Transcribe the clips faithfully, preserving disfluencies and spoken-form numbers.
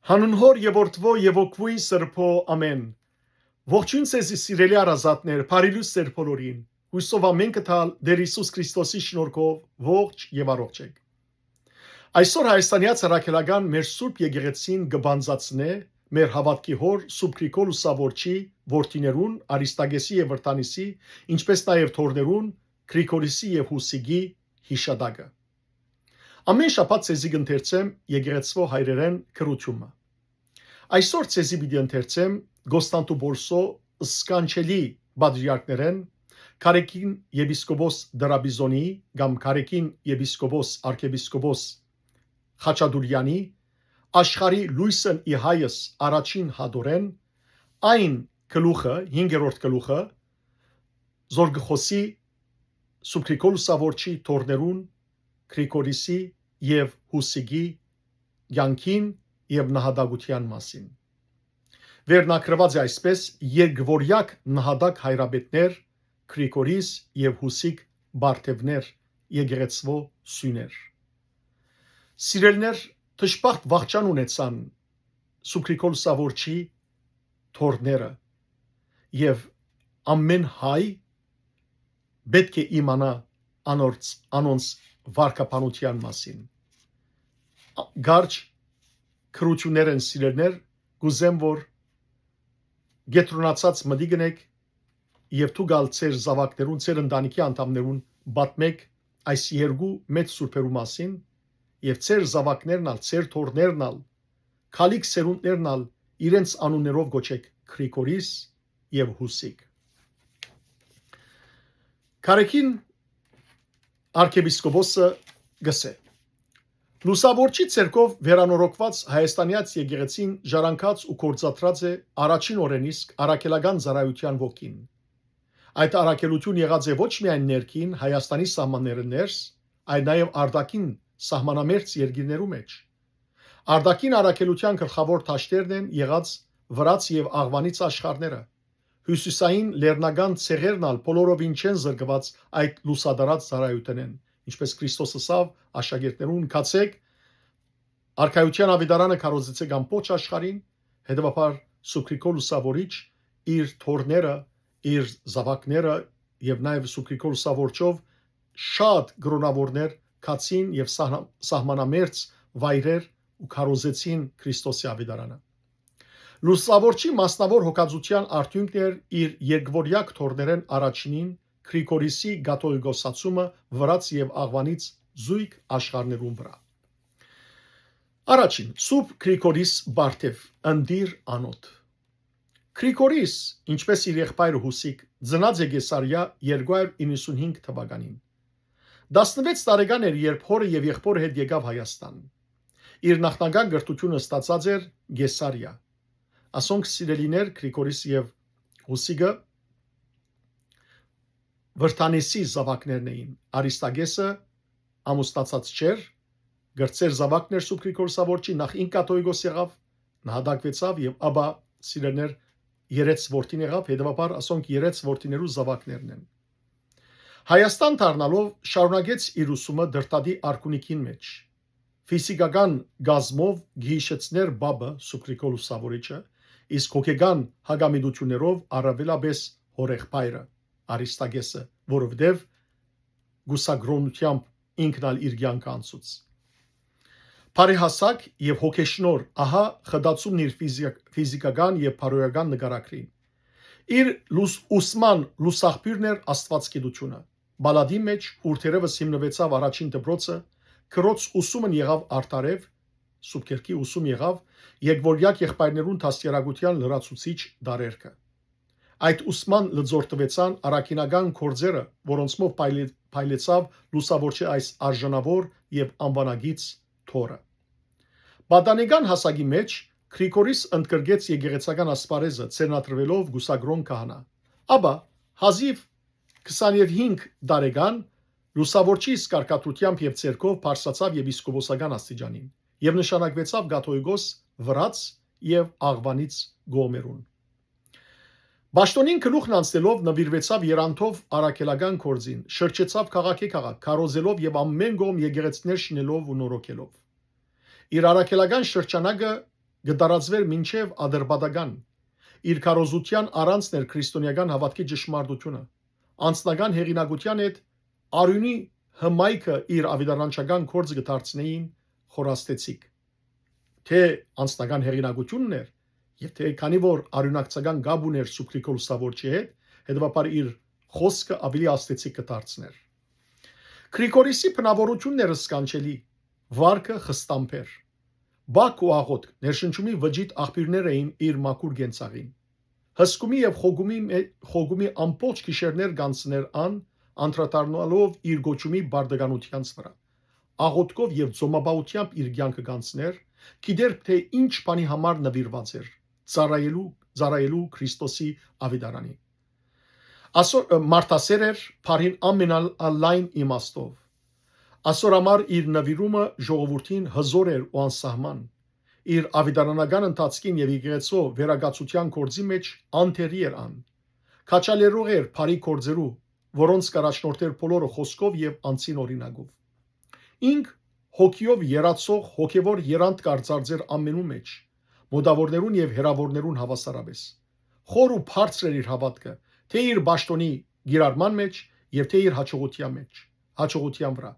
Հանուն Հօր եւ Որդուոյ եւ Հոգւոյ Սրբոյ, ամէն։ Ողջոյն ձեզի, սիրելի հարազատներ, բարի լոյս ձեր բոլորին։ Յուսով ամէնքը թալ Տէր Յիսուս Քրիստոսի շնորհքով ողջ եւ առողջ եք։ Այսօր Հայաստանեայ Առաքելական մեր Սուրբ Եկեղեցին կը բանձնեցնէ մեր հաւատքի հօր Սուրբ Գրիգոր Լուսաւորչի որդիներուն՝ Արիստագէսի եւ Վրթանիսի, ինչպէս նաեւ թոռներուն՝ Գրիգորիսի եւ Յուսիկի յիշատակը։ Ամէն շաբաթ ձեզի կ'ընթերցեմ եկեղեցւոյ հայրերէն գրութիւնը։ Այսօր ձեզի պիտի ընթերցեմ Կոստանդնուպոլսոյ սքանչելի պատրիարքներէն, Կարեգին եպիսկոպոս Տրապիզոնի կամ Կարեգին եպիսկոպոս արքեպիսկոպոս Խաչատուրեանի, աշխարհի լոյսն ի հայս առաջին հատորէն, այն գլուխը, հինգերորդ գլուխը, զոր կը խօսի Սուրբ Գրիգոր Լուսաւորչի թոռներուն, Գրիգորիսի եւ Յուսիկի կեանքին եւ նահատակութեան մասին։ Վերնագրուած է այսպէս. «Երկվորեակ նահատակ հայրապետներ, Գրիգորիս եւ Յուսիկ Բարթեւներ, եկեղեցւոյ սիւներ»։ Սիրելիներ, դժբախտ վախճան ունեցան Սուրբ Գրիգոր Լուսաւորչի թոռները, եւ ամէն հայ պէտք է իմանայ անորց, անոնց վարկաբանութեան մասին։ Կարճ գրութիւններ են, սիրելիներ, կ'ուզեմ, որ կեդրոնացած մտիկ ընէք եւ դուք ալ ձեր զաւակներուն, ձեր ընտանիքի անդամներուն պատմէք այս երկու մեծ սուրբերու մասին, եւ ձեր զաւակներն ալ, ձեր թոռներն ալ, գալիք սերունդներն ալ իրենց անուններով կոչէք Գրիգորիս եւ Յուսիկ։ Կարեգին արքեպիսկոպոսը կ'ըսէ. «Լուսաւորչի ձեռքով վերանորոգուած Հայաստանեայ եկեղեցին ժառանգած ու գործադրած է առաջին օրէն իսկ առաքելական ծառայութեան ոգին։ Այդ առաքելութիւն եղած է ոչ միայն ներքին Հայաստանի սահմաններէն ներս, այլ նաեւ արտաքին սահմանամերձ երկիրներու մէջ։ Արտաքին առաքելութեան գլխաւոր դաշտերն են եղած Վրաց եւ Աղուանից աշխարհները, հիւսիսային լեռնական ցեղերն ալ բոլորովին չեն զրկուած այդ լուսատարած ծառայութենէն, ինչպէս Քրիստոս ըսաւ աշակերտներուն. "Գացէք, արքայութեան աւետարանը քարոզեցէք ամբողջ աշխարհին", հետեւաբար Սուրբ Գրիգոր Լուսաւորիչ իր թոռները, իր զաւակները եւ նաեւ Սուրբ Գրիգոր Լուսաւորչով շատ կրօնաւորներ գացին եւ սահ-, սահմանամերձ վայրեր ու քարոզեցին Քրիստոսի աւետարանը։ Լուսաւորչի մասնաւոր հոգածութեան արդիւնքն էր իր երկվորեակ թոռներէն առաջինին՝ Գրիգորիսի կաթողիկոսացումը Վրաց եւ Աղուանից զոյգ աշխարհներուն վրայ։ Առաջին, Սուրբ Գրիգորիս Բարթեւ, ընտիր անոթ։ Գրիգորիս, ինչպէս իր եղբայրը Յուսիկ, ծնած է Կեսարիա երկու հարիւր իննսունհինգ թուականին։ Տասնվեց տարեկան էր, երբ հօրը եւ եղբորը հետ եկաւ Հայաստան։ Իր նախնական կրթութիւնը ստացած էր Կեսարիա։ Ասոնք, սիրելիներ, Գրիգորիս եւ Յուսիկը Վրթանիսի զաւակներն էին։ Արիստագէսը ամուսնացած չէր, կրտսեր զաւակն էր Սուրբ Գրիգոր Լուսաւորչի, նախ ինք կաթողիկոս եղաւ, նահատակուեցաւ եւ ապա, սիրելիներ, երեց որդին եղաւ, հետեւաբար ասոնք երեց որդիներու զաւակներն են։ Հայաստան դառնալով՝ շարունակեց իր ուսումը Դրդատի արքունիքին մէջ։ Ֆիզիկական կազմով կը յիշեցնէր պապը Սուրբ Գրիգոր Լուսաւորիչը, իսկ հոգեկան հակամիտութիւններով առաւելապէս հօրեղբայրը Արիստագէսը, որովհետեւ կուսակրօնութեամբ ինքն ալ իր կեանքը անցուց։ Բարեհասակ եւ հոգեշնորհ, ահա խտացումն իր ֆիզիա-, ֆիզիկական եւ բարոյական նկարագրին։ Իր լուս-, ուսման լուսաղբիւրն էր աստուածագիտութիւնը։ Պալատի մէջ, ուր թերեւս հիմնուեցաւ առաջին դպրոցը, քրոց ուսումն եղաւ արդարեւ, սուբքերքի ուսում եղաւ, երկվորյակ եղբայրներուն դաստիարակութեան լրացուցիչ դարերքը։ Այդ ուսման լծորտուեցան առաքինական գործերը, որոնցմով փայլե-, փայլեցաւ Լուսաւորչի այս արժանաւոր եւ անվանագից թոռը։ Պատանեկան հասակի մէջ Գրիգորիս ընդգրկեց եկեղեցական ասպարեզը, ձեռնադրվելով կուսակրօն քահանայ։ Ապա, հազիւ քսանհինգ տարեկան, Լուսաւորչի կարգադրութեամբ եւ ձեռքով բարձրացաւ եպիսկոպոսական աստիճանին եւ նշանակուեցաւ կաթողիկոս Վրաց եւ Աղուանից կողմերուն։ Պաշտօնին գլուխն անցնելով՝ նուիրուեցաւ եռանդով առաքելական գործին, շրջեցաւ քաղաքէ քաղաք, քարոզելով եւ ամէն կողմ եկեղեցիներ շինելով ու նորոգելով։ Իր առաքելական շրջանակը կը տարածուէր մինչեւ Ատրպատական։ Իր քարոզութեան առանցն էր քրիստոնէական հաւատքի ճշմարտութիւնը։ Անձնական հեղինակութեան հետ արիւնի հմայքը իր աւետարանչական գործը կը դարձնէին խորաստեցիկ։ Թէ անձնական հեղինակութիւնն էր, եւ թէ քանի որ արիւնակցական կապ ունէր Սուբկրի Կորսաւորչի հետ, հետեւաբար իր խօսքը աւելի ազդեցիկ կը դարձներ։ Գրիգորիսի բնաւորութիւնն էր սքանչելի, վարկը խստամբեր։ Բակ ու աղօթք ներշնչումի վճիտ աղբիւրներ էին իր մաքուր կենցաղին։ Հսկումի եւ խոգումի մէ-, խոգումի ամբողջ գիշերներ կ'անցներ ան, անդրադառնալով իր կոչումի բարդականութեանց վրայ։ Աղօթքով եւ ծոմապահութեամբ իր կեանքը կ'անցներ, գիտեր թէ ինչ բանի համար նուիրուած էր, ծառայելու, ծառայելու Քրիստոսի աւետարանին։ Ասոր, ը, մարդասէր էր, բառին ամենալայն իմաստով։ Ասոր համար իր նուիրումը ժողովուրդին հզոր էր ու անսահման։ Իր աւետարանական ընթացքին եւ եկեղեցու վերակացութեան գործի մէջ անթերի էր ան։ Քաջալերող էր բարի գործերու, որոնց կ'առաջնորդէր բոլորը խօսքով եւ անձին օրինակով։ Ինք հոգիով երացող հոգեվոր երանգ կ'արծարծէր ամենուն մէջ, մօտաւորներուն եւ հեռաւորներուն հաւասարապէս։ Խոր ու բարձր էր իր հաւատքը, թէ իր պաշտօնի կիրառման մէջ եւ թէ իր յաջողութեան մէջ, յաջողութեան վրայ։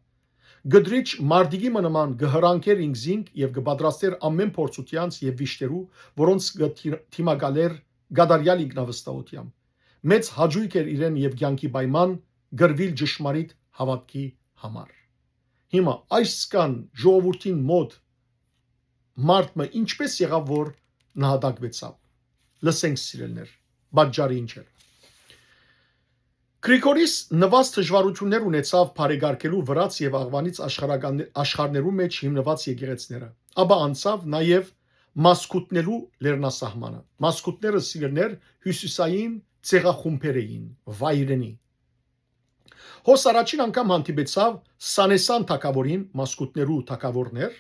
Կտրիչ մարտիկի մը նման կը հրանքէր ինքզինք եւ կը պատրաստէր ամէն փորձութեանց եւ վիշտերու, որոնց կը թի-, դիմակալէր կատարեալ ինքնավստահութեամբ։ Մեծ հաճոյք էր իրեն եւ կեանքի պայման կռուիլ ճշմարիտ հաւատքի համար։ Հիմա այսքան ժողովուրդին մօտ մարդ մը ինչպէս եղաւ, որ նահատակուեցաւ։ Լսենք, սիրելիներ, պատճառը ինչ էր։ Գրիգորիս նուազ դժուարութիւններ ունեցաւ բարեկարգելու վրաց եւ աղուանից աշխարհական-, աշխարհներու մէջ հիմնուած եկեղեցիները, ապա անցաւ նաեւ Մասկուտներու լեռնասահմանը։ Մասկուտները, սիրելիներ, հիւսիսային ցեղախումբեր էին, վայրենի։ Հոս առաջին անգամ հանդիպեցաւ Սանեսան թագաւորին, Մասկուտներու թագաւորն էր,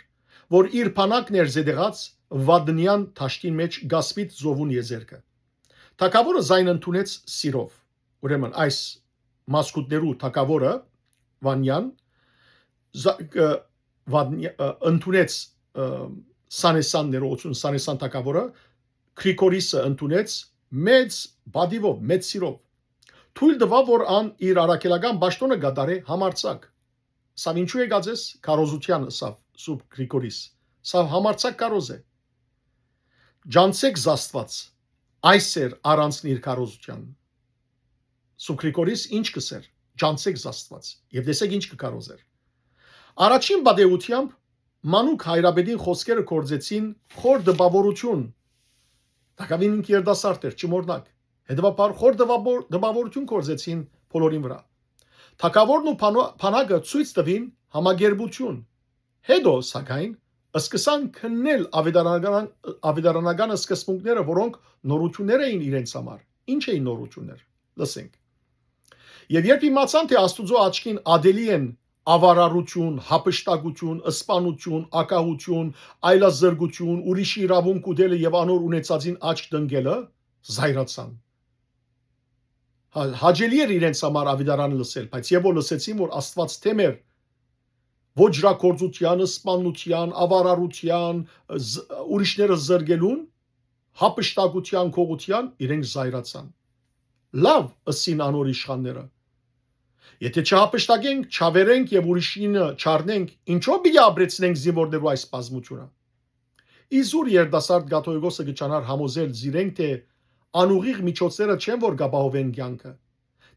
որ իր բանակն էր զետեղած Վադնեան դաշտին մէջ Կասպից ծովուն եզերքը։ Թագաւորը զայն ընդունեց սիրով։ Ուրեմն այս Մասկուտներու թագաւորը Վանյան զա-, ը, Վադնի-, ը, ընդունեց, ը, Սանեսան ներողություն, Սանեսան թագաւորը Գրիգորիսը ընդունեց մեծ բադիվով, մեծ սիրով։ Թոյլ տուաւ, որ ան իր առաքելական պաշտօնը կատարէ համարձակ։ Սա ինչու եկած ես քարոզութեան, ըսաւ Սուրբ Գրիգորիս։ Սա համարձակ քարոզ է։ Ջանցեք զաստուած, այս էր առանցն իր քարոզութեան։ Սուրբ Գրիգորիս ինչ կսեր, ջանցեք զաստուած, եւ տեսեք ինչ կը քարոզեր։ Առաջին պատեհութեամբ մանուկ հայրապետին խօսքերը գործեցին խոր տպաւորութիւն։ Տակաւին ինք երիտասարդ էր, չմոռնաք։ Հետեւաբար խոր տպաւոր-, տպաւորութիւն գործեցին բոլորին վրայ։ Թագաւորն ու փանո-, փանակը ցոյց տուին համակերպութիւն։ Հետո, սակայն, սկսան քննել աւետարանական, աւետարանական սկզբունքները, որոնք նորութիւններ էին իրենց համար։ Ինչ էին նորութիւններ։ Լսենք։ Եւ երբ իմացան, թէ Աստուծոյ աչքին ատելի են աւարարութիւն, յափշտակութիւն, սպանութիւն, ակահութիւն, այլազրկութիւն, ուրիշի իրաւունք ուտելը եւ անոր ունեցածին աչք տնկելը, զայրացան։ Հա-, հաճելի էր իրենց համար աւետարանը լսել, բայց երբ որ լսեցին, որ Աստուած դէմ էր ոճրագործութեան, սպանութեան, աւարարութեան, զ-, ուրիշները զրկելուն, յափշտակութեան, գողութեան, իրենք զայրացան։ «Լաւ», ըսին անոր իշխանները, «եթէ չհափշտակենք, չավերենք եւ ուրիշինը չառնենք, ինչո՞վ պիտի ապրեցնենք զինուորներու այս բազմութիւնը»։ Իզուր երիտասարդ կաթողիկոսը կը ճանար համոզել զիրենք, թէ անուղիղ միջոցները չեն որ կ'ապահովեն կեանքը,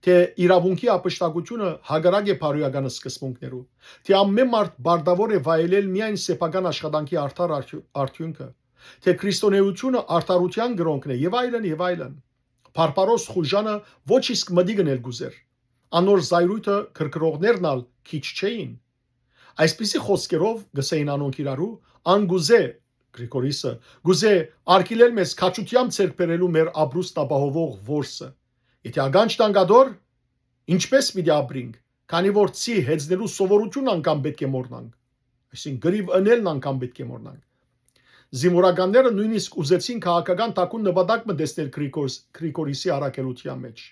թէ իրաւունքի յափշտակութիւնը հակառակ է բարոյական սկզբունքներու, թէ ամէն մարդ պարտաւոր է վայելել միայն սեփական աշխատանքի արդար արդյու-, արդիւնքը, թէ քրիստոնէութիւնը արդարութեան կրօնքն է եւ այլն, եւ այլն։ Բարբարոս խուժանը ոչ իսկ մտիկ ընել կ'ուզեր։ Անոր զայրույթը քրքրողներն ալ քիչ չէին։ Այսպիսի խօսքերով կ'ըսէին անոնք իրարու, ան կ'ուզէ, Գրիգորիսը, կ'ուզէ արգիլել մեզ քաջութեամբ ձեռք բերելու մեր ապրուստն ապահովող որսը։ Եթէ ականջ տանք ատոր, ինչպէս պիտի ապրինք, քանի որ ցի հեծնելու սովորութիւնն անգամ պէտք է մոռնանք, այսինքն՝ կռիւ ընելն անգամ պէտք է մոռնանք։ Զինուորականները նոյնիսկ ուզեցին քաղաքական թաքուն նպատակ մը տեսնել Գրիգորս-, Գրիգորիսի առաքելութեան մէջ։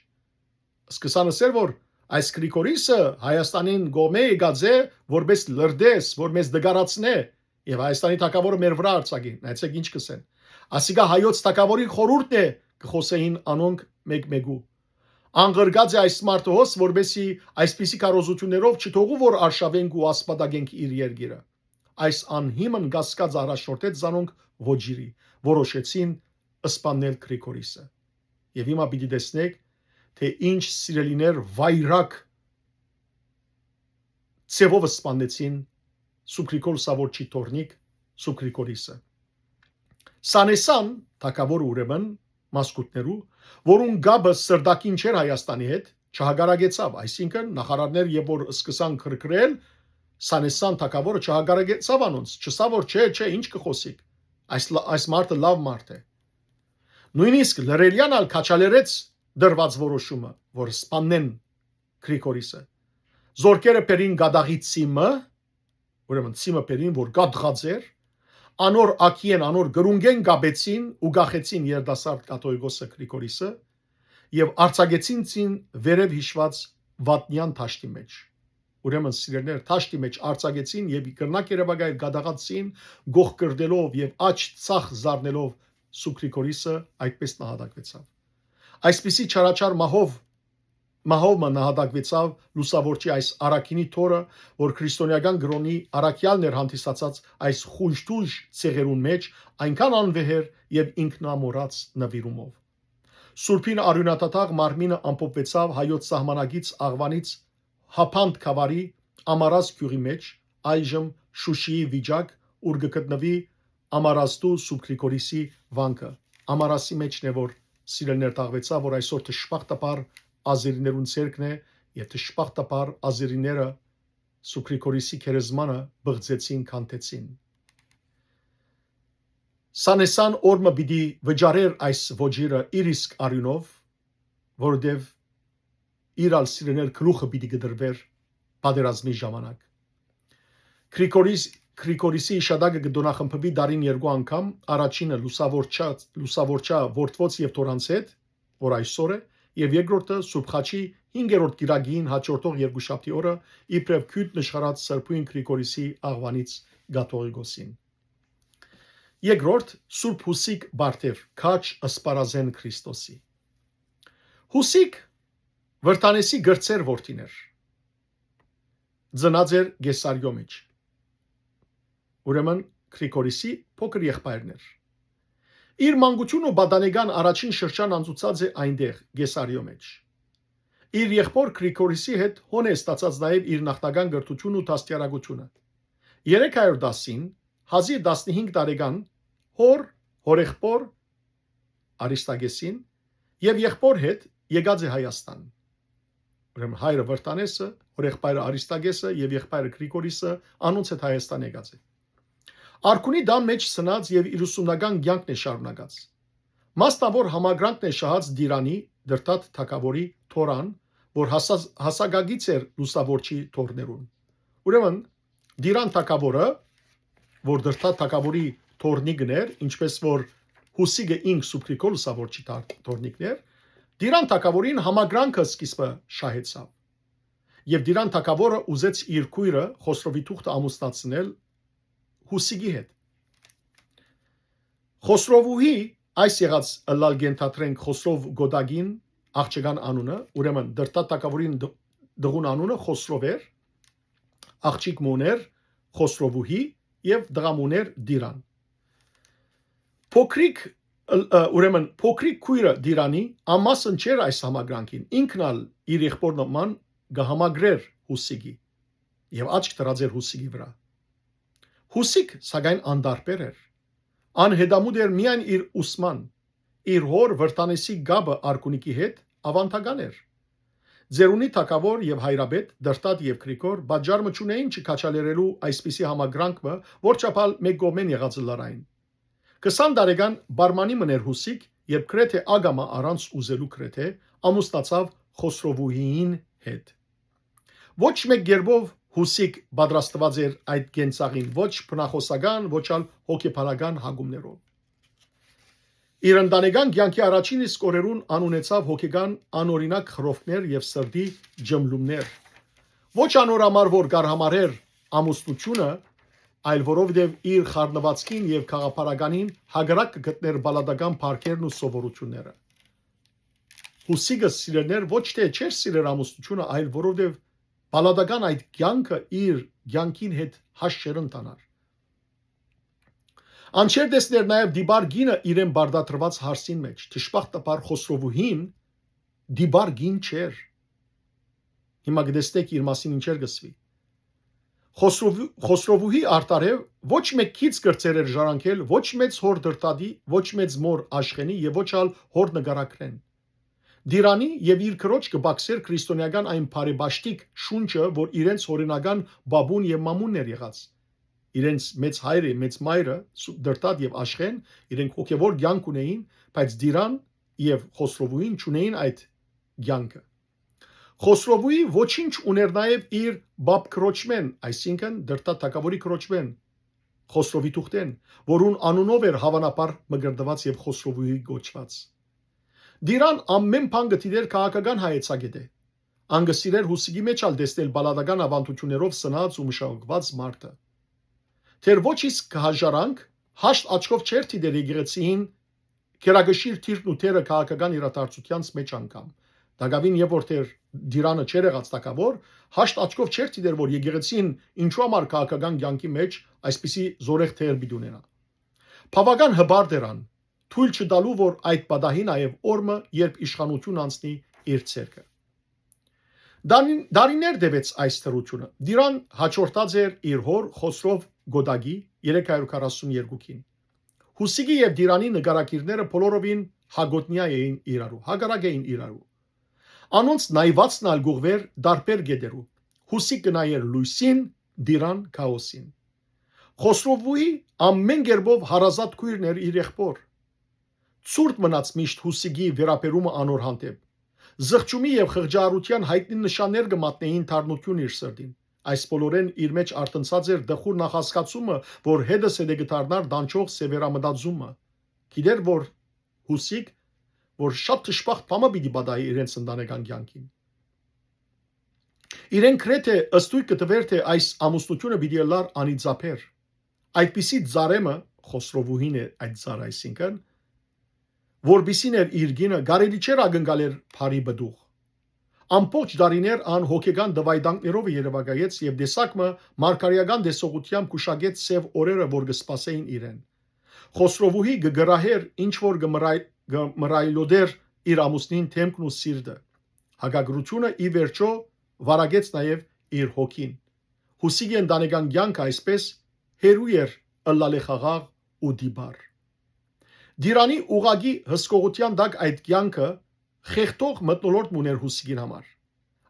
Սկսան ըսել, որ այս Գրիգորիսը Հայաստանին կողմէ եկած է որպես լրտես, որ մեզ դգարացնէ, Եւ Հայաստանի թագաւորը մեր վրայ արձակին, նայեցէք ինչ կ'ըսեն։ Ասիկա հայոց թագաւորին խորհուրդն է, կը խօսէին անոնք մէկ-մէկու։ Անգրկած է այս մարդը հոս, որպեսզի այսպիսի քարոզութիւններով չթողու, որ արշաւենք ու ասպատակենք իր երկիրը։ Այս անհիմն կասկածը առաջնորդեց զանոնք ոճիրի, որոշեցին սպաննել Գրիգորիսը։ Եւ հիմա պիտի տեսնեք, թէ ինչ սիրելիներ վայրագ ձեւով սպաննեցին Սուր Գրիգոր Լուսավորչի թոռնիկ Սուր Գրիգորիսը։ Սանեսան թագաւորը, ուրեմն, մազկութներու, որուն կապը սրտակին չէր Հայաստանի հետ, չհակառակեցաւ, այսինքն նախարարներ եւ որ սկսան քրքրել, Սանեսան թագաւորը չհակառակեցաւ անոնց, չըսաւ որ չէ, չէ, ինչ կը խօսիք, այս, լա- այս մարդը լաւ մարդ է։ Նոյնիսկ Լռելեան ալ քաջալերեց դրուած որոշումը, որ սպաննեն Գրիգորիսը։ Զորքերը բերին կատաղի Ցիմը, ուրեմն Ցիմը բերին, որ կատաղած էր, անոր ակիեն, անոր կրունկէն կապեցին ու կախեցին երիտասարդ կաթողիկոսը Գրիգորիսը եւ արձակեցին Ցին վերեւ յիշուած Վատնեան դաշտի մէջ։ Ուրեմն, սիրելիներ, դաշտի մէջ արձակեցին եւ կրնակ երեւակայ կատաղած Ցին գողկրտելով եւ աջ ծախ զարնելով Սուր Գրիգորիսը այդպես նահատակվեցաւ։ Այսպիսի չարաչար մահով, մահով մը նահատակվեցաւ Լուսավորչի այս առաքինի թոռը, որ քրիստոնեական կրօնի առաքեալն էր հանդիսացած այս խուժտուժ ցեղերուն մէջ այնքան անվեհեր եւ ինքնամոռաց նվիրումով։ Սուրբին արիւնատատաղ մարմինը ամփոփուեցաւ հայոց սահմանագից Աղվանից Հապանդ գաւառի Ամարազ գիւղի մէջ, այժմ Շուշիի վիճակ, ուր կը գտնուի Ամարազդու Սուրբ Գրիգորիսի վանքը։ Ամարասի մէջն է, որ սիրելիներ, թաղուեցաւ, որ այսօր դժբախտաբար ազերիներուն ցերկն է, եւ դժբախտաբար ազերիները Սուրբ Գրիգորիսի գերեզմանը բղձեցին, քանդեցին։ Սանեսան օր մը պիտի վճարէր այս ոճիրը իր իսկ արիւնով, որովհետեւ իր ալ, սիրելիներ, գլուխը պիտի կտրուէր պատերազմի ժամանակ։ Գրիգորիս, Գրիգորիսի իշատակը կը տօնախմբուի տարին երկու անգամ, առաջինը Լուսավորչա, Լուսավորչա որդւոց եւ թորանց հետ, որ այսօր է, եւ երկրորդը Սուրբ Խաչի հինգերորդ կիրակին հաջորդող երկուշաբթի օրը, իբրեւ գիւտ նշխարած Սրբոյն Գրիգորիսի Աղվանից կաթողիկոսին։ Երկրորդ, Սուրբ Յուսիկ Բարթեւ, քաջ սպառազէն Քրիստոսի։ Յուսիկ Վրտանեսի կրտսեր որդին էր։ Ծնած էր Կեսարիոյ մէջ, ուրեմն Գրիգորիսի փոքր եղբայրն էր։ Իր մանկութիւնը ու պատանեկան առաջին շրջան անցուցած է այնտեղ, Կեսարիոյ մէջ։ Իր եղբոր Գրիգորիսի հետ հոն է ստացած նաեւ իր նախնական կրթութիւնը ու դաստիարակութիւնը։ Երեք հարիւր տասին, հազիւ տասնհինգ տարեկան, հօր, հօրեղբոր Արիստագեսին եւ եղբոր հետ եկած է Հայաստան։ Ուրեմն հայրը Վրտանեսը, հօրեղբայրը Արիստագեսը եւ եղբայրը Գրիգորիսը անոնց հետ Հայաստան եկած է։ Արքունի տան մէջ ծնած եւ իր ուսումնական կեանքն է շարունակած։ Մասնաւոր համակրանքն է շահած Տիրանի, Դրդատ թագաւորի թոռան, որ հասած-, հասակակից էր Լուսավորչի թոռներուն։ Ուրեմն, Տիրան թագաւորը, որ Դրդատ թագաւորի թոռնիկն էր, ինչպես որ Յուսիկը ինք Սուրբ Գրիգոր Լուսավորչի թար-, թոռնիկն էր, Տիրան թագաւորին համակրանքը սկիզբը շահեցաւ։ Եւ Տիրան թագաւորը ուզեց իր քոյրը Խոսրովի թուղթը ամուսնացնել Յուսիկի հետ։ Խոսրովուհի, այս եղած ըլլալ կ'ենթադրենք Խոսրով Գոտագին աղջկան անունը, ուրեմն Դրդատ թագաւորին դ-, տղուն անունը Խոսրով էր, աղջիկ մը ունէր Խոսրովուհի եւ տղա մը ունէր Տիրան։ Փոքրիկ, ը, ը, ուրեմն փոքրիկ քոյրը Տիրանի անմասն չէր այս համակրանքին, ինքն ալ իր եղբոր նման կը համակրէր Յուսիկի եւ աչք դրած էր Յուսիկի վրայ։ Յուսիկ, սակայն, անտարբեր էր։ Անհետամուտ էր միայն իր ուսման, իր հօր Վրտանեսի կապը արքունիքի հետ աւանդական էր։ Ծերունի թագաւոր եւ հայրապետ, Դրդատ եւ Գրիգոր, պատճառ մը չունէին չքաջալերելու այսպիսի համակրանք մը, որ չափալ մէկ կողմէն եղած ըլլար այն։ Քսան տարեկան պարմանի մըն էր Յուսիկ, երբ գրեթէ ակամա, առանց ուզելու գրեթէ, ամուսնացաւ Խոսրովուհիին հետ։ Ոչ մէկ կերպով Յուսիկ պատրաստուած էր այդ կենցաղին, ոչ բնախօսական, ոչ ալ հոգեբանական հակումներով։ Իր ընտանեկան կեանքի առաջին իսկ օրերուն անունեցաւ հոգեկան անօրինակ խռովքներ եւ սրտի ջմլումներ։ Ոչ անոր համար, որ կ'արհամարհէր ամուսնութիւնը, այլ որովհետեւ իր խառնուածքին եւ գաղափարականին հակառակ կը գտնէր պալատական փառքերն ու սովորութիւնները։ Հուսիկը, սիրելիներ, ոչ թէ չէր սիրեր ամուսնութիւնը, այլ որովհետեւ պալատական այդ կեանքը իր կեանքին հետ հաշ չէր ընթանար։ Ան չէր տեսներ նաեւ դիպար կինը իրեն բարդատրուած հարսին մէջ։ Դժբախտաբար Խոսրովուհին դիպար կին չէր։ Հիմա կը տեսնէք իր մասին ինչեր կ'ըսուի։ Խոսրովու-, Խոսրովուհի արդարեւ ոչ մէկ քիծ կրցեր էր ժառանգել, ոչ մեծ հօր Դրդատի, ոչ մեծ մօր Աշխենի եւ ոչ ալ հօր Նկարագրեն։ Դիրանի եւ իր քրոջ կը բակսեր քրիստոնեական այն բարեպաշտիկ շունչը, որ իրենց հօրենական բաբուն եւ մամունն էր եղած։ Իրենց մեծ հայրը, մեծ մայրը, Սու-, Դրդատ եւ Աշխեն, իրենք հոգեվոր կեանք ունեին, բայց Դիրան եւ Խոսրովուհին չունեին այդ կեանքը։ Խոսրովուհի ոչինչ ուներ նաեւ իր բապ քրոջմէն, այսինքն Դրդատ թագաւորի քրոջմէն, Խոսրովի թուղթէն, որուն անունով էր հաւանաբար մկրտուած եւ Խոսրովուհի կոչուած։ Դիրան ամէն բան կը դիտեր քաղաքական հայեցակէտէ։ Ան կը սիրեր Հուսիկի մէջ ալ տեսնել պալատական աւանդութիւններով սնած ու մշակուած մարդը։ Դեռ ոչ իսկ հաժարանք, հաշտ աչքով չէր դիտեր եկեղեցին գերակշիռ թիրն ու թերը քաղաքական իրադարձութեանց մէջ անգամ։ Տակաւին, երբ որ դեռ Դիրանը չէր եղած թագաւոր, հաշտ աչքով չէր դիտեր, որ եկեղեցին ինչու համար քաղաքական կեանքի մէջ այսպիսի զորեղ թեր պիտի ունենայ։ Բաւական հպարտ էր ան, թոյլ չտալու, որ այդ պատահի նաեւ օր մը, երբ իշխանութիւնը անցնի իր ձեռքը։ Դարին-, դարիներ տեւեց այս թրությունը։ Դիրան հաջորդած էր իր հօր Խոսրով Գոդագի երեք հարյուր քառասուն երկուքին։ Հուսիկի եւ Դիրանի նկարագիրները բոլորովին հակոտնյա էին իրարու, հակառակ էին իրարու։ Անոնց նայուածն ալ կ'ուղղուէր տարբեր կետերու։ Հուսիկ կը նայէր լոյսին, Դիրան՝ քաոսին։ Խոսրովուհի ամէն կերպով հարազատ քոյրն էր իր եղբոր։ Ցուրտ մնաց միշտ Հուսիկի վերաբերումը անոր հանդէպ։ Զղջումի եւ խղճահարութեան յայտնի նշաններ կը մատնէին դառնութիւն իր սրտին։ Այս բոլորէն իր մէջ արթնցած էր տխուր նախազգացումը, որ հետս հետէ կը դառնար տանջող սեւեռամտածումը։ Գիտեր, որ Հուսիկ, որ շատ դժբախտ բան մը պիտի պատահի իրենց ընտանեկան կեանքին։ Իրեն գրեթէ ըստոյգ կը տուէր, թէ այս ամուսնութիւնը պիտի ըլլար անիծաբեր։ Այդպիսի ծառ մը, Խոսրովուհին է այդ ծառը, այսինքն, որպիսին էր իր կինը, կարելի չէր ակնկալել բարի պտուղ։ Ամբողջ տարիներ ան հոգեկան դվայտանքներով երեւակայեց եւ տեսակ մը մարգարեական տեսողութեամբ կուշակեց սեւ օրերը, որ կը սպասէին իրեն։ Խոսրովուհի կը գրահէր, ինչ որ կը մռայ-, կը մռայլոդէր իր ամուսնին դէմքն ու սիրտը։ Հակագրութիւնը ի վերջոյ վարակեց նաեւ իր հոգին։ Հուսիկի ընտանեկան կեանքը այսպէս հեռու էր ըլլալէ խաղաղ ու տիպար։ Դիրանի ուղղակի հսկողութեան տակ այդ կեանքը խեղդող մթնոլորտ մը ուներ Հուսիկին համար։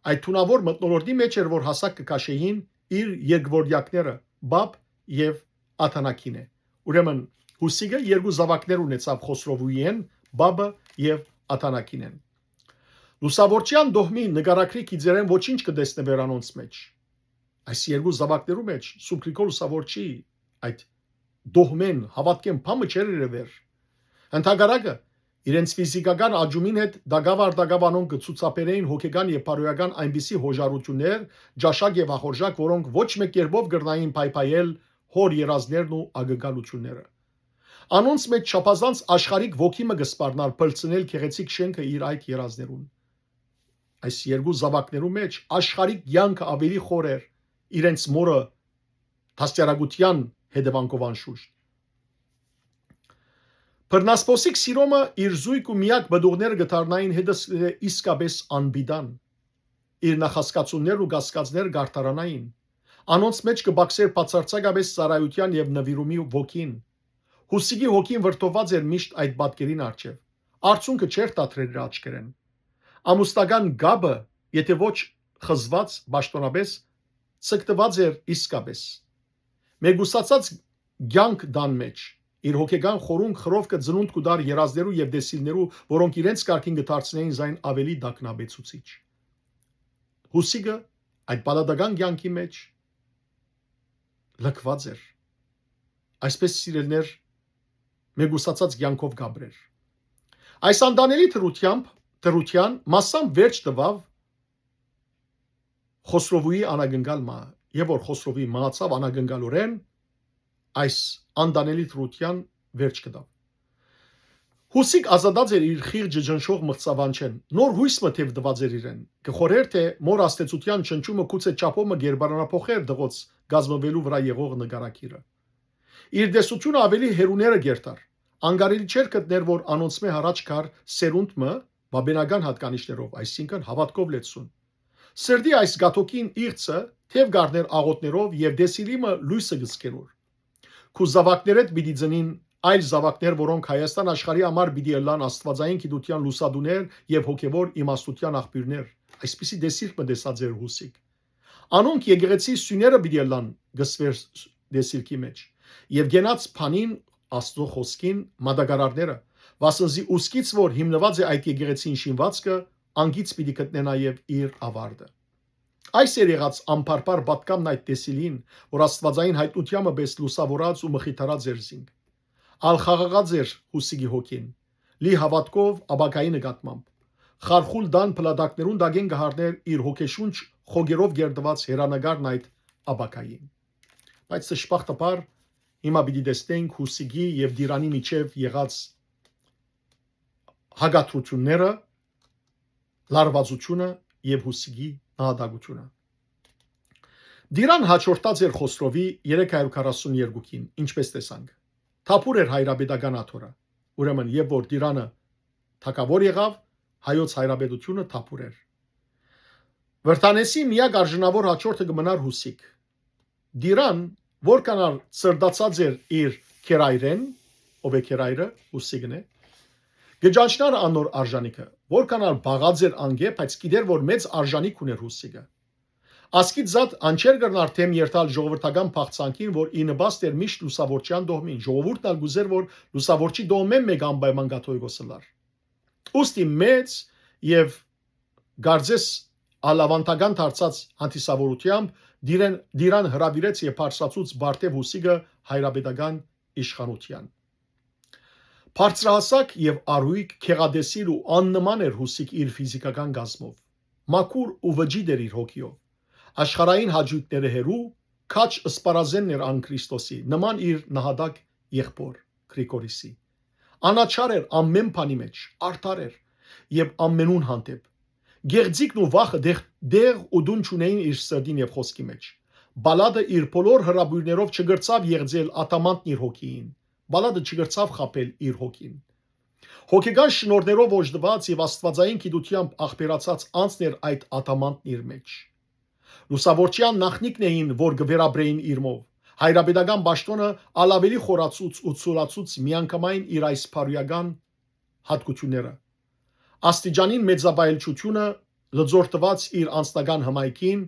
Այդ թունաւոր մթնոլորտի մէջ էր, որ հասակ կը քաշէին իր երկվորդեակները՝ Բաբ եւ Աթանաքին է։ Ուրեմն Հուսիկը երկու զաւակներ ունեցաւ Խոսրովուհիէն՝ Բաբը եւ Աթանաքինէն։ Լուսաւորչեան դոհմի նկարագրի գիծերէն ոչինչ կը տեսնուէր անոնց մէջ։ Այս երկու զաւակներու մէջ Սուրբ Գրիգոր Լուսաւորչի այդ դոհմէն, հաւատքէն բան մը չէր երեւեր։ Ընդհակառակը, իրենց ֆիզիկական աճումին հետ տակաւ առ տակաւ անոնք կը ցուցաբերէին հոգեկան եւ բարոյական այնպիսի յոժարութիւններ, ճաշակ եւ ախորժակ, որոնք ոչ մէկ կերպով կրնային փայփայել հօր երազներն ու ակնկալութիւնները։ Անոնց մէջ չափազանց աշխարհիկ ոգի մը կը սպառնար փլցնել գեղեցիկ շէնքը իր այդ երազներուն։ Այս երկու զաւակներու մէջ աշխարհիկ կեանքը աւելի խոր էր իրենց մօրը դաստիարակութեան հետեւանքով անշուշտ։ Բռնասպոսիկ Սիրոմը իր զոյգ ու միակ պտուղները կը դառնային հետս իսկապես անպիտան, իր նախասկացումներն ու կասկածները կ'արդարանային։ Անոնց մէջ կը բացէր բացարձակապես ծառայութեան եւ նուիրումի ոգին։ Հուսիկի հոգին վրդովուած էր միշտ այդ պատկերին առջեւ։ Արդյունքը չէր դադրեր իր աչքերէն։ Ամուսնական կապը, եթէ ոչ խզուած պաշտօնապես, ցկտուած էր իսկապես։ Մեկուսացած կեանք տան մէջ, իր հոգեկան խորունկ խռովքը ծնունդ կու տար երազներու եւ տեսիլներու, որոնք իրենց կարգին կը դարձնեին զայն աւելի տագնապեցուցիչ։ Հուսիկը այդ պալատական կեանքի մէջ լքուած էր։ Այսպես, սիրելիներ, մեկուսացած կեանքով կ'ապրեր։ Այս անտանելի դրութեամբ, դրութեան մասամբ վերջ տուաւ Խոսրովուի անակնկալ մահը, եւ որ Խոսրովի մահացաւ անակնկալօրէն, այս անտանելի դրութեան վերջ կտաւ։ Յուսիկ ազատած էր իր խիղճը ճնշող մղձավանջէն։ Նոր յոյս մը թեւտուած էր իրեն։ Կը խորհէր, թէ մօր աստեցութեան ճնշումը գուցե չափով մը կերպարանափոխեր տղոց կազմուելու վրայ եղող նկարագիրը։ Իր տեսությունը աւելի հեռուները կերթար։ Անկարելի չէր գտնել, որ անոնցմէ յառաջ կար սերունդ մը, բաբենական յատկանիշներով, այսինքն՝ հաւատքով լեցուն։ Սրտի այս գաթոքին իղձը թեւ կ'առնէր աղօթներով եւ դեսիլի մը լոյսը կը զգերուր։ Քու զաւակներէդ պիտի ծնին այլ զաւակներ, որոնք Հայաստան աշխարհի համար պիտի ըլլան աստուածային գիտութեան լուսատուներ եւ հոգեւոր իմաստութեան աղբիւրներ։ Այսպիսի դեսիլք մը տեսած էր Յուսիկ։ Անոնք եկեղեցի սիւները պիտի ըլլան, կ'ըսուէր դեսիլքի մէջ, եւ կենաց բանին, Աստուծոյ խօսքին մատակարարները, վասն զի ուսկից որ հիմնուած է այդ եկեղեցին շինվածքը, անկից պիտի գտնէ նաեւ իր աւարտը։ Այս էր եղած անբարբար պատկամն այդ դեսիլին, որ աստուածային յայտնութեան մը պէս լուսաւորած ու մխիթարած էր զինք։ Ալ խաղաղած էր Յուսիկի հոգին, լի հաւատքով ապագայի նկատմամբ։ Խարխուլ տան փլատակներուն տակէն կը յառնէր իր հոգեշունչ խոգերով կերտուած հերանեկարն այդ ապագային։ Բայց դժբախտաբար հիմա պիտի տեսնենք Յուսիկի եւ Տիրանի միջեւ եղած հակադրութիւնները, լարուածութիւնը եւ Յուսիկի նահատակութիւնը։ Տիրան հաջորդած էր Խոսրովի երեք հարյուր քառասուն երկուքին, ինչպէս տեսանք։ Թափուր էր հայրապետական աթոռը։ Ուրեմն, երբ որ Տիրանը թագաւոր եղաւ, հայոց հայրապետությունը թափուր էր։ Վրթանեսի միակ արժանաւոր հաջորդը կը մնար Յուսիկ։ Տիրան, որքան ալ ցրտացած էր իր քերայրէն, ով է քերայրը, Յուսիկն է, կը ճանչնար անոր արժանիքը, որքան ալ պաղած էր անկէ, բայց գիտեր, որ մեծ արժանիք ունէր Յուսիկը։ Ասկիդ զատ անչեր կրնար դէմ երթալ ժողովրդական փախցանքին, որ ի նպաստ էր միշտ լուսավորչեան տոհմին։ Ժողովուրդն ալ կ'ուզէր, որ լուսավորչի տոհմէն մէկ անպայման կաթողիկոս ըլլար։ Ուստի մեծ եւ կարծես ալավանդական դարձած հանդիսավորութեամբ Տիրան, Տիրան հրաւիրեց եւ բարձրացուց Բարթեւ Յուսիկը հայրապետական իշխանութեան։ Բարձրահասակ եւ առոյկ, գեղատեսիլ ու աննման էր Յուսիկ իր ֆիզիքական կազմով։ Մաքուր ու վճիտ էր իր հոգիով։ Աշխարհային հաճոյքները հեռու, քաջ սպառազէնն էր ան Քրիստոսի, նման իր նահատակ եղբոր Գրիգորիսի։ Անաչառ էր ամէն բանի մէջ, արդար էր եւ ամենուն հանդէպ։ Գեղձիկն ու վախը դեղ, դեղ ու դուն չունէին իր սրտին եւ խօսքի մէջ։ Պալատը իր բոլոր հրապոյներով չկրցաւ եղծել ադամանտն իր հոգիին։ Պալատը չկրցաւ խաբել իր հոգին։ Հոգեկան շնորհներով օժտուած եւ աստուածային գիտութեամբ աղբերացած անձն էր այդ ադամանտն իր մէջ։ Լուսավորչեան նախնիկն էին, որ կը վերապրեին իրմով։ Հայրապետական պաշտօնը ալ աւելի խորացուց ու ցուլացուց միանգամայն իր այս բարոյական յատկութիւնները։ Աստիճանին մեծավայելչութիւնը լծորտուած իր անձնական հմայքին,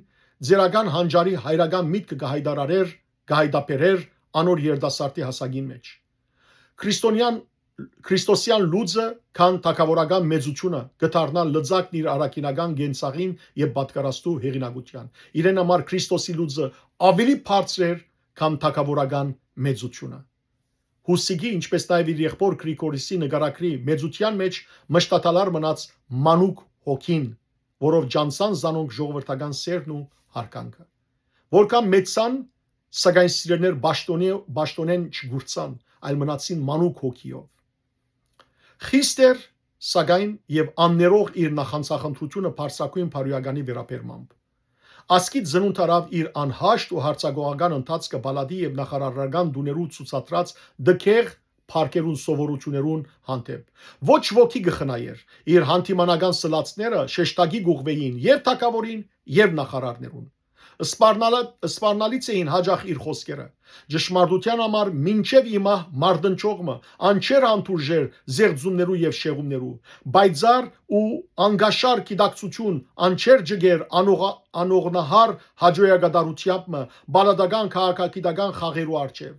ձեռական հանճարի հայրական միտքը կը հայտարարէր, կը հայտաբերէր անոր երիտասարդի հասակին մէջ։ Քրիստոնեան, Քրիստոսեան լուծը, քան թագաւորական մեծութիւնը, կը դառնայ լծակն իր առաքինական կենցաղին եւ պատկառաստու հեղինակութեան։ Իրեն համար Քրիստոսի լուծը աւելի բարձր էր, քան թագաւորական մեծութիւնը։ Յուսիկի, ինչպէս նաեւ իր եղբոր Գրիգորիսի նկարագրի մեծութեան մէջ մշտադալար մնաց մանուկ հոգին, որով ճանչցան զանոնք ժողովրդական սերն ու յարգանքը։ Որքան մեծցան, սակայն սիրելիներ պաշտոնի-, պաշտոնէն չգուրցան, այլ մնացին մանուկ հոգիով։ Խիստ էր, սակայն, եւ աններող իր նախանձախնդրութիւնը բարձրագոյն բարոյականի վերաբերմամբ։ Ասկիդ ծնունդ առաւ իր անհաշտ ու յարձակողական ընթացքը պալատի եւ նախարարական տուներու ցուցադրած դքեղ փառքերուն սովորութիւներուն հանդէպ։ Ոչ ոքի կը խնայէր։ Իր հանդիմանական սլացները շեշտակի կ'ուղղուէին եւ թագաւորին, եւ նախարարներուն։ Սպառնալա-, սպառնալից էին յաճախ իր խօսքերը։ Ճշմարտութեան համար մինչեւ հիմա մարտնչող մը, ան չէր հանդուրժեր զեղծումներու եւ շեղումներու, պայծառ ու անկաշառ գիտակցութիւն ան չէր ջգեր անողա-, անողնահար հաճոյակատարութեամբ մը պալատական քաղաքագիտական խաղերու առջեւ։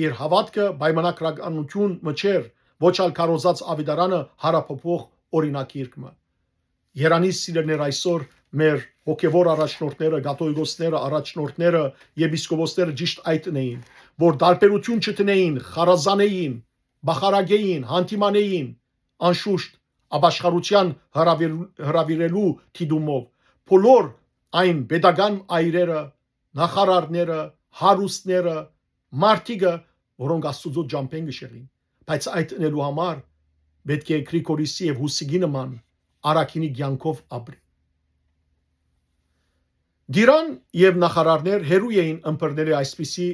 Իր հաւատքը պայմանագրականութիւն մը չէր, ոչ ալ քարոզած աւետարանը հարաբոփող օրինակիրք մը։ Երանից սիրելիներ, այսօր մեր հոգեվոր առաջնորդները, կաթողիկոսները, առաջնորդները, եպիսկոպոսները ճիշտ այդ են էին, որ տարբերութիւն չտնեին, խարազանեին, բախարակեին, հանդիմանեին, անշուշտ, ապաշխարութեան հրավիրու-, հրավիրելու դիտումով, բոլոր այն պետական այրերը, նախարարները, հարուստները, մարդիկը, որոնք Աստուծոյ ճամբէն կը շեղին, բայց այդ ընելու համար պէտք է Գրիգորիսի եւ Յուսիկի նման առաքինի կեանքով ապրի։ Դիրան եւ նախարարներ հեռու էին ըմբռնելէ այսպիսի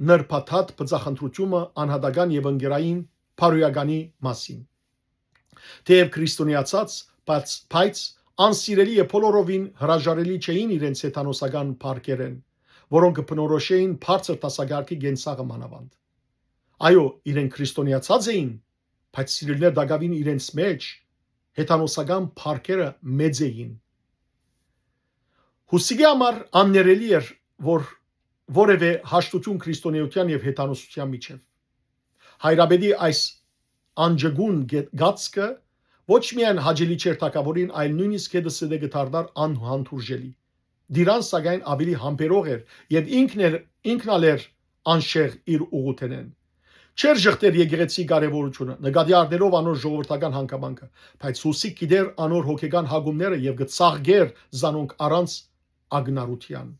նրբաթատ բծախնդրութիւնը անհատական եւ ընկերային բարոյականի մասին։ Թէեւ քրիստոնեացած, բայց, բայց անսիրելի եւ բոլորովին հրաժարելի չէին իրենց հեթանոսական փառքերէն, որոնք կը բնորոշէին բարձր դասակարգի կենցաղը մանաւանդ։ Այո, իրենք քրիստոնեացած էին, բայց սիրելիներ, տակաւին իրենց մէջ հեթանոսական փառքերը մեծ էին։ Յուսիկի համար աններելի էր, որ որեւէ հաշտութիւն քրիստոնեության եւ հեթանոսության միջեւ։ Հայրապետի այս անջգուն գե-, գացքը ոչ միայն հաճելի չէր թագաւորին, այլ նոյնիսկ հետը ստե կը դառնար անհանդուրժելի։ Դիրան, սակայն, ավելի համբերող էր եւ ինքն էր, ինքն ալ էր անշեղ իր ուղղութենէն։ Չէր ժխտեր եկեղեցի կարեւորութիւնը, նկատի առնելով անոր ժողովրդական հանգամանքը, բայց Յուսիկ գիտեր անոր հոգեկան հակումները եւ կը ծաղկեր զանոնք առանց ակնառութեան։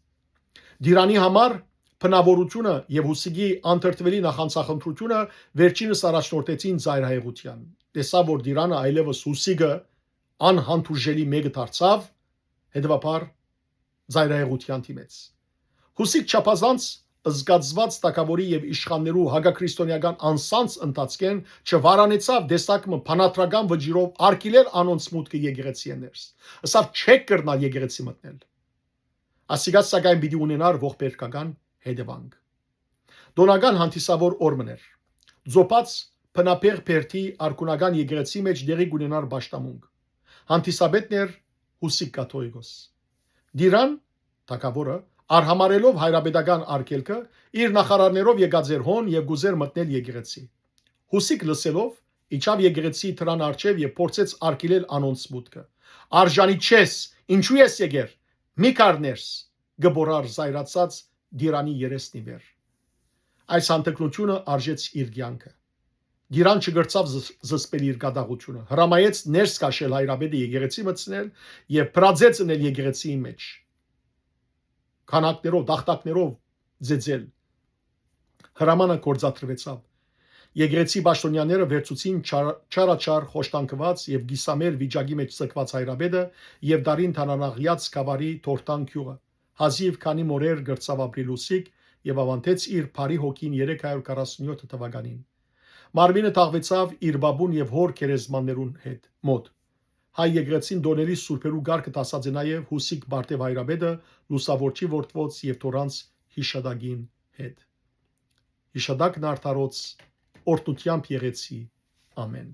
Դիրանի համար բնաւորութիւնը եւ Յուսիկի անդրդուելի նախանձախնդրութիւնը վերջինս առաջնորդեցին ծայրահեղութեան։ Տեսաւ, որ Դիրանը այլեւս Յուսիկը անհանդուրժելի մէկը դարձաւ, հետեւաբար ծայրահեղութեան դիմեց։ Յուսիկ չափազանց զգացուած թագաւորի եւ իշխաններու հակաքրիստոնեական անսանց ընթացքէն չվարանեցաւ տեսակ մը բանադրական վճիռով արգիլել անոնց մուտքը եկեղեցիէն ներս։ Ըսաւ. «Չէք կրնար եկեղեցի մտնել»։ Ասիկա, սակայն, պիտի ունենար ողբերգական հետեւանք։ Տօնական հանդիսավոր օր մըն էր։ Ձոփած բնապեղ բերդի արքունական եկեղեցի մէջ տեղի կունենար պաշտամունք։ Հանդիսապետն էր Յուսիկ կաթողիկոս։ Դիրան թագաւորը, արհամարելով հայրապետական արգելքը, իր նախարարներով եկած էր հոն եւ կ'ուզեր մտնել եկեղեցի։ Յուսիկ, լսելով, իջաւ եկեղեցի դրան առջեւ եւ փորձեց արգիլել անոնց մուտքը։ «Արժանի չես, ինչու ես եկեր, մի գար ներս», կը բոռար զայրացած Դիրանի երեսնի վեր։ Այս հանդգնութիւնը արժեց իր կեանքը։ Դիրան չկրցաւ զս-, զսպել իր կատաղութիւնը, հրամայեց ներս քաշել հայրապետը եկեղեցի մտցնել եւ բրածեց ընել եկեղեցիի մէջ, քանակներով, տախտակներով ձեծել։ Հրամանը գործադրուեցաւ։ Եկեղեցի պաշտօնեաները վերցուցին չար-, չարաչար խոշտանգուած եւ կիսամեր վիճակի մէջ ձգուած հայրապետը եւ դարին թանանաղեաց գաւառի Թորթան գիւղը։ Հազիւ քանի մօրեր կրցաւ ապրիլ Յուսիկ եւ աւանդեց իր բարի հոգին երեք հարիւր քառասունյոթ թուականին։ Մարմինը թաղուեցաւ իր բաբուն եւ հօր գերեզմաններուն հետ մօտ։ Հայ եկեղեցին տօների սուրբերու կարգը դասած է նաեւ Յուսիկ Պարտեւ հայրապետը, Լուսաւորչի որդւոց եւ Թորանց յիշատակին հետ։ Յիշատակն արդարոց օրհնութեամբ եղեցի։ Ամեն։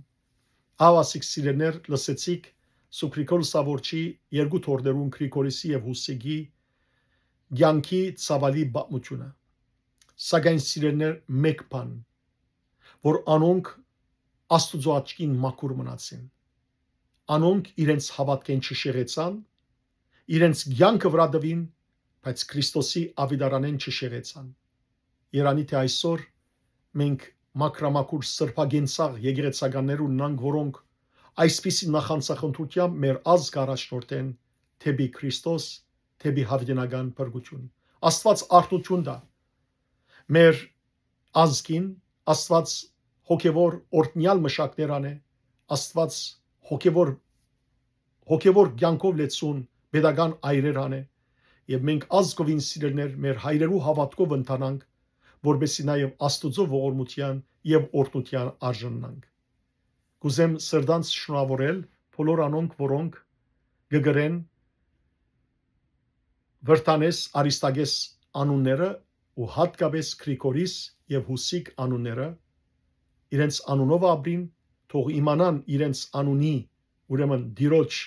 Ահա, սիրելիներ, լսեցիք Սուքրիկոլ Սաւորչի երկու թորներուն, Գրիգորիսի եւ Յուսիկի, կեանքի ցաւալի պատմութիւնը։ Սակայն, սիրելիներ, մէկ բան, որ անոնք Աստուծոյ աչքին մաքուր մնացին։ Անոնք իրենց հաւատքէն չշեղեցան, իրենց կեանքը վրայ տուին, բայց Քրիստոսի աւիտարանէն չշեղեցան։ Երանի թէ այսօր մենք մաքրամաքուր սրբագենցաղ եկեղեցականներ ունենանք, որոնք այսպիսի նախանձախնդրութեամբ մեր ազգը առաջնորդեն դէպի Քրիստոս, դէպի յաւիտենական փրկութիւն։ Աստուած արթնութիւն տայ մեր ազգին, Աստուած հոգեւոր օրհնեալ մշակներ անէ, Աստուած հոգեւոր, հոգեւոր կեանքով լեցուն պետական այրեր անէ, եւ մենք ազգովին, սիրելիներ, մեր հայրերու հաւատքով ընթանանք, որպեսզի նաեւ Աստուծոյ ողորմութեան եւ օրհնութեան արժանանանք։ Կ'ուզեմ սրտանց շնորհաւորել բոլոր անոնք, որոնք կը կրեն Վրթանես, Արիստակես անունները ու յատկապէս Գրիգորիս եւ Յուսիկ անունները, իրենց անունով ապրին, թող իմանան իրենց անունի, ուրեմն Տիրոջ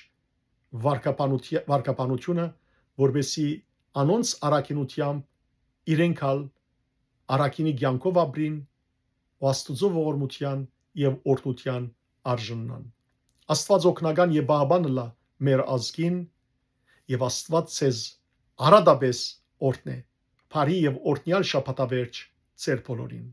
վարկաբանութի-, վարկաբանությունը, որպեսզի անոնց առաքինութեամբ իրենք ալ առաքինի կեանքով ապրին ու Աստուծոյ ողորմութեան եւ օրհնութեան արժանանան։ Աստուած օգնական եւ պահապան ըլլայ մեր ազգին, եւ Աստուած ձեզ արատապէս օրհնէ։ Բարի եւ օրհնեալ շաբաթավերջ ձեր բոլորին։